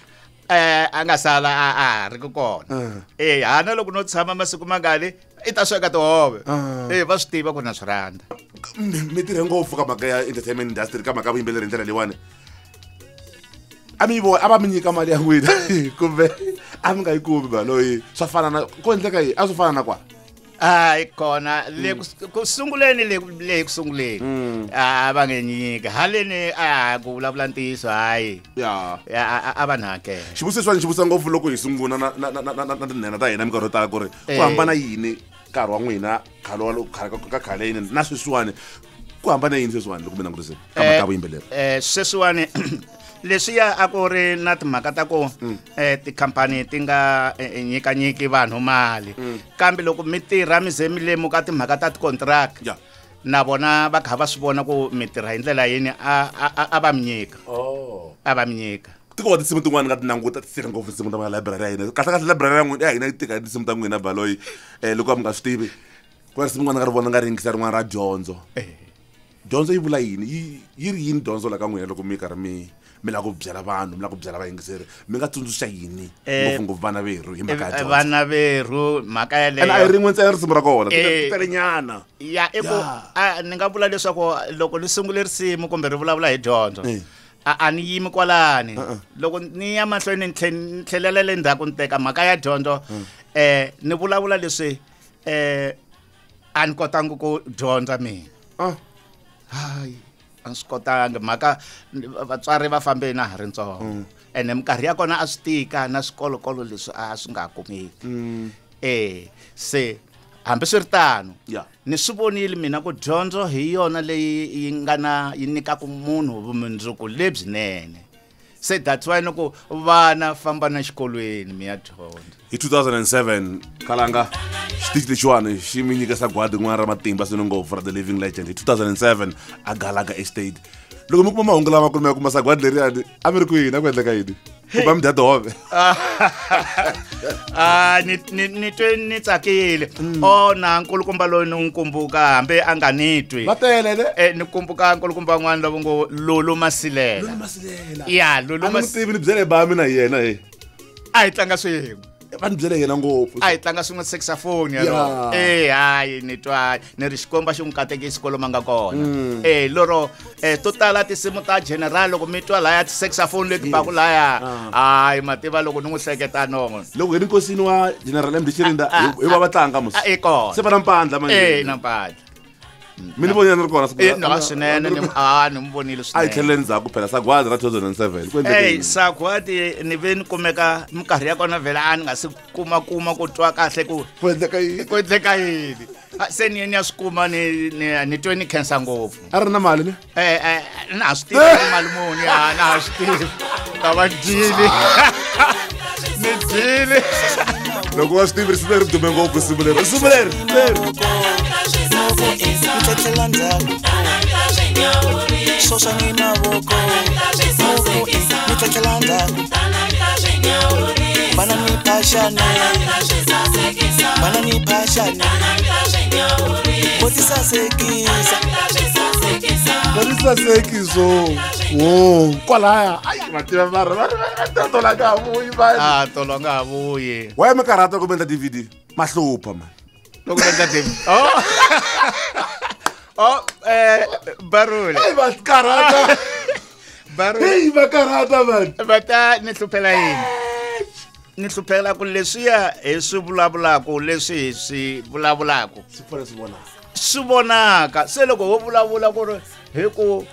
D: a nga sala a ri ku kona hana loko no tshama masiku mangani i ta sweka tihove va swi tiva ku na swi rhandza
A: mi tirhe ngopfu ka mhaka ya entertainment industry ka mhaka ya vuyimbeleri hi ndlela leyiwani a mi vona a va mi nyika mali ya n'wina kumbe a mi nga yi kumi Baloyi swa fana na ku endleka yini a swi fana na kwala
D: hayi kona le ku sunguleni le ku sunguleni a va nge nyika haleni a ku vulavula ntiyiso hayi
A: ya
D: a va hakela
A: xivutiso leswiwani xi vutisa ngopfu loko hi sungula na na na na tinhena ta hina minkarhi yo tala ku ri ku hambana yini nkarhi wa n'wina khale wa ka khale yini na sweswiwani ku hambana yini sweswiwani loko mi langutise ka mhaka ya vuyimbeleri
D: sweswiwani leswiya a ku ri na timhaka ta ku tikhampani ti nga nyikanyiki vanhu mali kambe loko mi tirha mi ze mi lemuka timhaka ta tikontraka na vona va kha va swi vona ku mi tirha hi ndlela yini a va mi nyika a va mi nyika
A: ti kona tinsimu tin'wana nga ti languta ti tirha ngopfu tinsimu ta library ya hina kahle kahle library ya n'wina ya hina yi tika hi tinsimu ta n'wina Baloyi loko a mi nga swi tivi ku na risimu rin'wana nga ri vona nga ri yingisa rin'wana ra dyondzo dyondzo yi vula yini yi ri yini dyondzo la ka n'wina loko mi karhi mi lava ku byela vanhu mi lava ku byela vayingiseri mi nga tsundzuxa yini ngopfungopfu vana verhu hi mhaka ya dyondzo
D: vana verhu mhaka yaleyo
A: a hi rin'we ntsena risimu ra kona telenyana
D: ya i ku ni nga vula leswaku loko ni sungule risimu kumbe ri vulavula hi dyondzo a ni yimi kwalani loko ni ya mahlweni ni tlhelela le ndzhaku ni teka mhaka ya dyondzo ni vulavula leswi a ni kotangi ku dyondza mina hayi a ni swi kotangi mhaka vatswari va fambe na ha ri ntsongo ene minkarhi ya kona a swi tika na swikolokolo leswi a swi nga kumeki se hambiswiritano ni swi vonile mina ku dyondzo hi yona leyi yi nga na yi nyikaka munhu vumundzuku lebyinene se that's why ni ku vana famba na xikolweni mi ya dyondza
A: hi 2007 kalanga xitichi lexiwani xi mi nyika sagwadi rin'wana ra matimba swinene ngopfu ra the living legend hi 2007 a Galaga Estate loko mi kuma mahungu lama ku ri mi ya kuma sagwadi leriyani a mi ri kwini a ku endleka yini kumbe a mi dya tihove
D: ni twe ni tsakile na nkulukumba loyi ni n'wi kumbuka hambi a nga ni twi
A: va tele ne
D: ni kumbuka nkulukumba n'wana lowu ngo Lulu Masilela
A: Lulu Masilela
D: ya Lulu
A: Masilela tivi ni byele ba mina hi yena he
D: a hi tlanga swin'we
A: va ni byele yena ngopfu
D: a hi tlanga swin'we saxophone ya hayi ni twa ni ri xikwembu xi n'wi katekisi kwalomu a nga kona loro to tala tinsimu ta general loko mi twa laya ti-saxophone leti baku laya hayi mativa loko ni n'wi hleketa no
A: loko hi ri nkosini wa General MD Chirinda hi va va tlanga mos
D: i kona
A: se va na mpandla manje
D: na mpandla
A: mi ni vonile ni ri kona
D: siku swinene ni ni n'wi vonile swinene
A: a hi tlhelele ndzhaku phela sagwadi ra 2007 ku endleke yini
D: sagwadi ni ve ni kumeka minkarhi ya kona vhela a ni nga se kuma ku twa kahle ku
A: ku endleka yini
D: ku endleka yini Se ni ya swi kuma ni twe ni khensa ngopfu.
A: A ri na mali ne?
D: Na ha swi tivi mali muni, a na ha swi tivi. Ta va dyile. Ni dyile.
A: Loko wa swi tivi risimu leri dume ngopfu risimu leri. Risimu leri. Botisasekiso. Wo, kwalaya. Ai, mativa mara va tola ka vuyi va.
D: Ah, tola nga vuyi.
A: Wa mi karata ku endla DVD? Mahlupha man.
D: Loko endla DVD. Oh. Oh, Barule.
A: Ai, va karata.
D: Barule.
A: Hey, va karata man.
D: Va ta ni hluphela yini? Ni hluphela ku leswiya hi swi vulavulaka leswi hi swi vulavulaka.
A: Swi fanele swi vonaka.
D: Swi vonaka. Se loko wo vulavula ku ri hi ku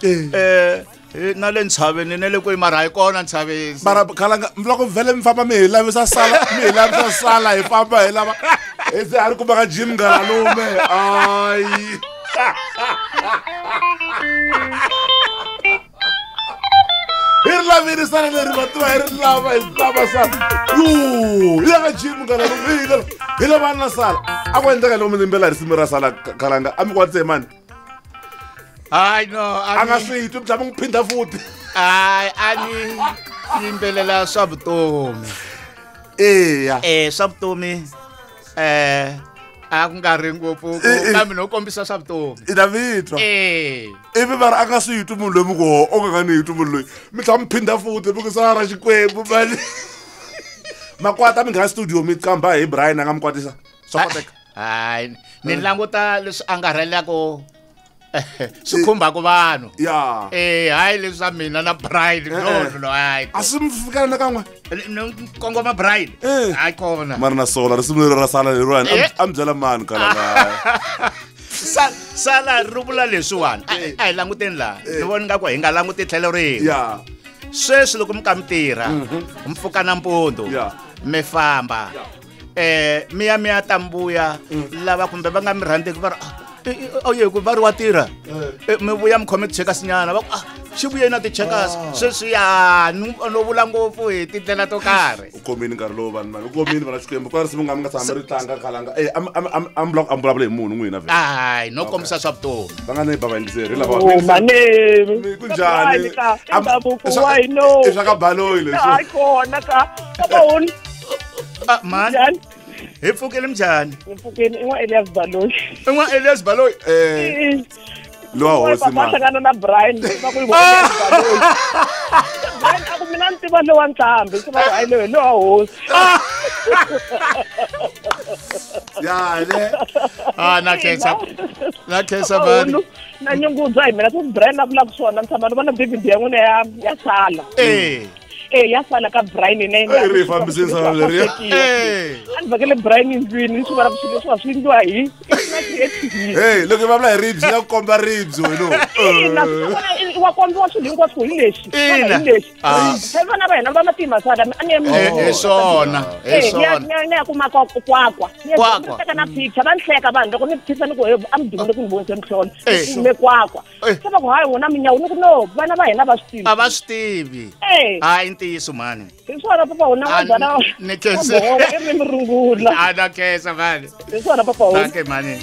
D: na le ntshaveni na le kwihi mara hi kona ntshaveni.
A: Mara khalanga loko vhele mi famba mi hi lavisa sala, mi hi lavisa sala hi famba hi lava. Hi se a ri kuma ka gym ngalalume. Ai. Hi ri lavile sala leri va tiva hi ri lava hi lava sala. Yo, hi ya ka gym ngalalume hi lava na sala. A ku endleka loko mi yimbela risimu ra sala khalanga a mi kwatise mani?
D: Hayi no,
A: a nga swi twi mi tlhela mi n'wi phindha futhi.
D: Hayi a ni yimbelela swa vutomi.
A: Eya.
D: Swa vutomi a ku nga ri ngopfu kambe no kombisa swa vutomi.
A: I ta mi twa. Ivi va ri a nga swi twi munhu loyi mi ku o nga nga ni twi munhu loyi mi tlhela mi phindha futhi mi ku sala ra Xikwembu mani. Makwata mi nghena studio mi qamba hi Brian a nga mi kwatisa. Swa koteka.
D: Hayi ni languta leswi a nga rhelaka swi khumbaka vanhu.
A: Ya.
D: Hayi leswi swa mina na Brian no hayi.
A: A swi mi fikela na kan'we?
D: No kongoma Brian. Hayi kona.
A: Mara na sola risimu leri ra sala leriwani a mi byela mani khalanga.
D: Sala ri vula leswiwani. A hi languteni laha. Ni vona nga ku hi nga languti tlhelo rin'we.
A: Ya.
D: Sweswi loko mi ka mi tirha, mi pfuka nampundzu, mi famba. Mi ya ta mbuya lava kumbe va nga mi rhandzeki va ri oye ku va ri wa tirha. Mi vuya mi khome tichekasi nyana va ku xi vuye na tichekasi. Sweswi ya no vula ngopfu hi tindlela to karhi.
A: U komini nkarhi lowu vanhu mani u komini vana Xikwembu ku risimu nga mi nga tshama ri tlanga khalanga. A mi vulavula hi munhu n'wina vhele.
D: Hayi no kombisa swa vutomi.
A: Va nga ni bava yingiseri lava.
I: Manemi.
A: Kunjhani?
I: I
A: swa ka Baloyi leswi.
I: Hayi kona ka ka
D: mani. Hi pfukile minjhani?
I: Hi pfukile i n'wa Elias Baloyi.
D: I n'wa Elias Baloyi.
A: Lowa hosi
I: ma. Hlangana na Brian va ku Elias Baloyi. Brian a ku mina ni tiva lowa ntlhambi, se va ku hayi loyi lowa hosi.
A: Ya le.
D: Na khensa. Na khensa bani.
I: Na nyungudza hi mina ku Brian a vulaka swona ni tshama ni vona DVD ya n'wina ya sala. Ya sala ka Brian ine.
A: Ri fambiseni sala leriya.
I: A ni vhakele Brian endlwini swi vona swilo leswi swi endliwa hi na creativity.
A: Hey, loko va vula hi ribye ya ku komba ribye wena.
I: Ina, wa kombiwa swilo hinkwaswo hi lexi. Hi lexi. Se vana va hina va matima sala a ni
D: hi swona. Hi swona.
I: Ni ya kuma kwakwa. Ni teka na picture va ni hleka vanhu loko ni phisa ni ku a mi dumile ku ni vonisa mihlolo. Ni kwakwa. Se va ku hayi wona minyawu ni ku no vana va hina va swi tivi.
D: A va swi tivi. Hayi ntiyiso mani.
I: Hi swona papa wona wa byala.
D: Ni khensa.
I: I ri murungula.
D: A na khensa mani.
I: Hi swona papa wona.
D: Dankie mani.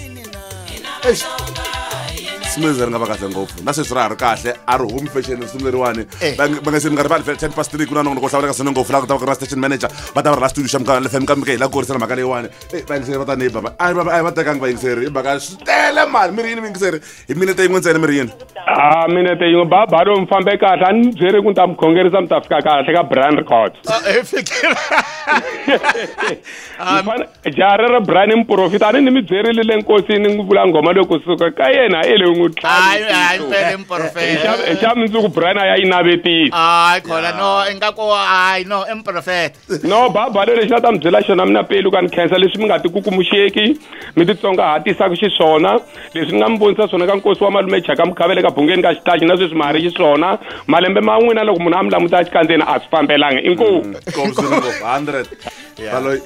A: Risimu leri nga va kahle ngopfu na sweswi ra ha ri kahle a ri humi fashion risimu leriwani va nga se mi nga rivali vhele 3:10 ku na nongonoko hlawuleka swinene ngopfu laha ku ta va ku ri na station manager va ta va ri la studio xa Munghana FM kambe ke hi la korisela mhaka leyiwani vayingiseri va ta ni baba a va a va tekangi vayingiseri hi mhaka swi tele mali mi ri yini vayingiseri hi minete yin'we ntsena mi ri yini
J: a minete yin'we babalo mi fambe kahle a ni byeri ku ni ta mi khongerisa mi ta fika kahle ka Brian Records.
D: Hi fikile.
J: Jaha rero Brian i muprofita a ni mi byerile le nkosini ni vula nghoma leyi kusuka ka yena e le n'wi
D: hayi mpele muprofeta.
J: Hi xa mundzuku Brian a ya yi navetisa.
D: Hayi khona no ingaku hayi no i muprofeta.
J: No baba lexi na ta mi byela xona mina pelu ka ni khensa leswi mi nga tikukumuxeki mi titsongahatisaka xiswona leswi ni nga mi vonisa swona ka nkosi wa malume Chaka Mukhavele ka bungeni ka xitachi na sweswi ma ha ri xiswona malembe ma n'wina loko munhu a mi languta exikandzeni a swi fambelanga inkomu.
A: 100. Baloyi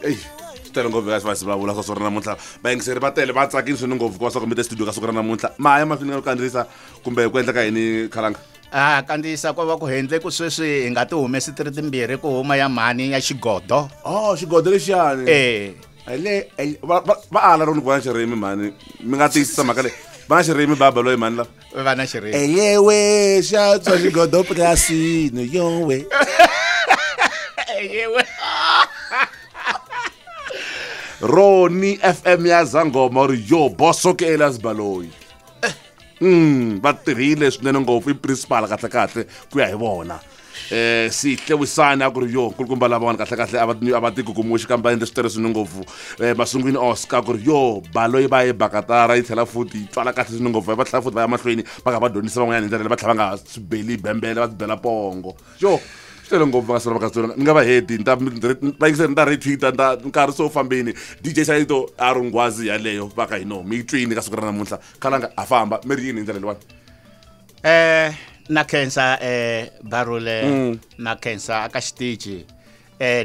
A: Swi tele ngopfu ka swi vulavula swa siku ra namuntlha. Vayingiseri va tele va tsakini swinene ngopfu ku va swa ku mi te studio ka siku ra namuntlha. Ma ya mahlweni ka ku kandziyisa kumbe ku endleka yini Khalanga?
D: A kandziyisa ko va ku hendle ku sweswi hi nga ti humesi ti ri timbirhi ku huma ya mhani ya xigodo.
A: Oh, xigodo lexiyani.
D: Eh.
A: Le va ala roni ku va na xirimi mhani. Mi nga tiyisisa mhaka leyi. Va na xirimi baba loyi mhani lava.
D: Va na xirimi.
A: Eyewe xa tswa xigodo purasini yowe.
D: Eyewe.
A: Roni FM ya Zangoma ri yo boso ke Elias Baloyi. Va tirhile swinene ngopfu i principal kahle kahle ku ya hi vona. Sihle Wisani a ku ri yo nkulukumba lava vanhu kahle kahle a va tikukumuxi kambe va endle swi tele swinene ngopfu. Masungwini Oscar ku ri yo Baloyi va ye bakatara yi tlhela futhi yi twala kahle swinene ngopfu va tlhela futhi va ya mahlweni va kha va dyondzisa van'wanyana hi ndlela leyi va tlhela va nga swi beli bembele va swi bela pongo. Yo swi tele ngopfu va nga sala va ka tsona ni nga va heti ni ta vayingiseri ni ta retweeta ni ta nkarhi se wu fambini. DJ Sayito a ri nghwazi yaleyo va ka hi no mi yi twini ka siku ra namuntlha. Khalanga a famba mi ri yini hi ndlela leyiwani?
D: Na khensa Barule, na khensa aka xitichi,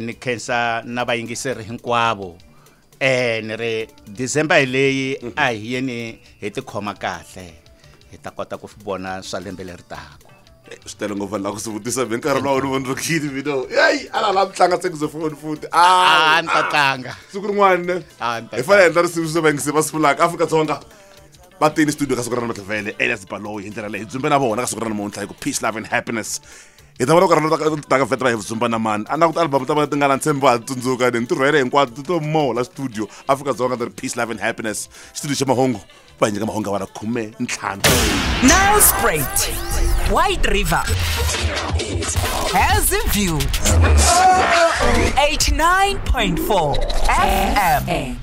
D: ni khensa na vayingiseri hinkwavo. Ni ri December hi leyi a hi yeni hi tikhoma kahle hi ta kota ku vona swa lembe leri taka.
A: Swi tele ngopfu vanhu lava ku swi vutisa hi nkarhi lowu ni vonirokile video. Yeyi a la tlanga saxophone futhi.
D: A ni ta tlanga
A: siku rin'wana ne hi fanele endla risimu swi vayingisi va swi vulaka. Afrika-Dzonga va tini studio ka siku ra namuntlha vhele Elias Baloyi hi ndlela leyi hi dzumbe na vona ka siku ra namuntlha hi ku peace, love and happiness. Hi ta vona ku ri taka vhete va hi dzumba na mani. A na ku ti-album ta vona ti nga la ntshembo ha tsundzuka ni ntirho ya hinkwato ti to mola studio Afrika-Dzonga ti ri peace, love and happiness. Studio xa mahungu va hi nyika mahungu ya 15.
B: Nelspruit, White River, Hazyview, 89.4 FM.